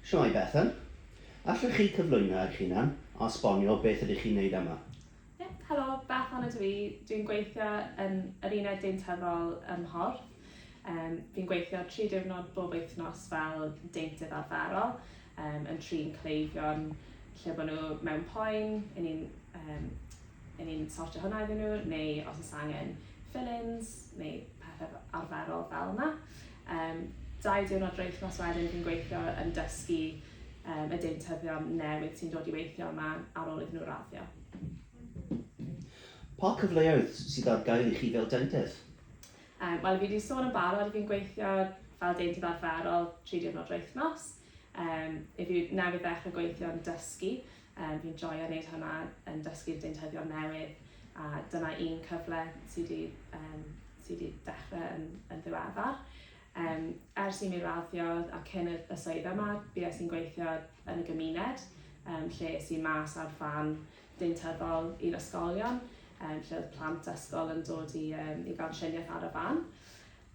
Shwmae Bethan? Allwch chi cyflwyno eich hunan a esbonio beth ydych chi'n wneud yma? Ie, helo, Bethan ydw i. Dwi'n gweithio yn yr uned deintyddol ym Mhorth. Um, fi'n gweithio tri diwrnod bob wythnos fel deintydd arferol, um, yn trin cleifion lle bod nhw mewn poen, i ni'n um, i ni'n sortio hwnna iddyn nhw, neu os oes angen fill-ins, neu pethau arferol fel yna. Yym, dau diwrnod yr wythnos wedyn fi'n gweithio yn dysgu yym y deintyddion newydd sy'n dod i weithio yma ar ôl iddyn nhw raddio. Pa cyfleoedd sydd ar gael i chi fel deintydd? Yym, wel fi 'di sôn yn barod, fi'n gweithio fel deintydd arferol tri diwrnod yr wythnos. Yym, i fi newydd ddechrau gweithio yn dysgu, yym fi'n joio wneud hwnna yn dysgu'r deintyddion newydd a dyna un cyfle sy 'di yym sy 'di dechrau yn yn ddiweddar. Yym ers i mi raddio a cyn y y swydd yma, bues i'n gweithio yn y gymuned, yym lle es i mas ar fan deintyddol i'r ysgolion, yym lle oedd plant ysgol yn dod i yym i gael triniaeth ar y fan.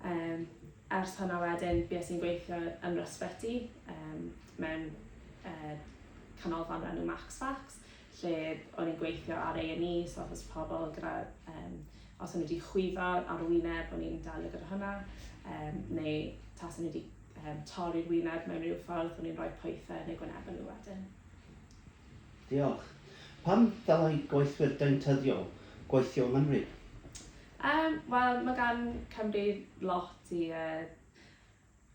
Yym ers hwnna wedyn, bues i'n gweithio yn yr ysbyty yym mewn yy canolfan o'r enw Max Fax, lle o'n i'n gweithio ar A&E, so os oes pobl gyda yym os o'n nhw wedi chwyddo ar y wyneb, o'n i'n delio gyda hwnna, yym neu tasen nhw wedi yym torri'r wyneb mewn rhyw ffordd, o'n i'n rhoi pwythau yn eu gwynebau nhw wedyn. Diolch. Pam ddylai gweithwyr deintyddiol gweithio yng Nghymru? Yym, wel, mae gan Cymru lot i yy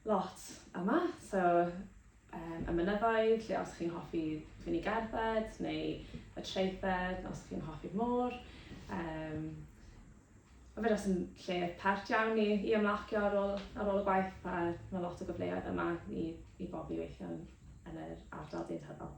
lot yma, so yym y mynyddoedd, lle os chi'n hoffi fynd i gerdded, neu y traethau, os chi'n hoffi'r môr. Yym, ma' fe jyst yn lle pert iawn i i ymlacio ar ôl ar ôl y gwaith a ma' lot o gyfleoedd yma i i bobl i weithio yn yn yr ardal deintyddol.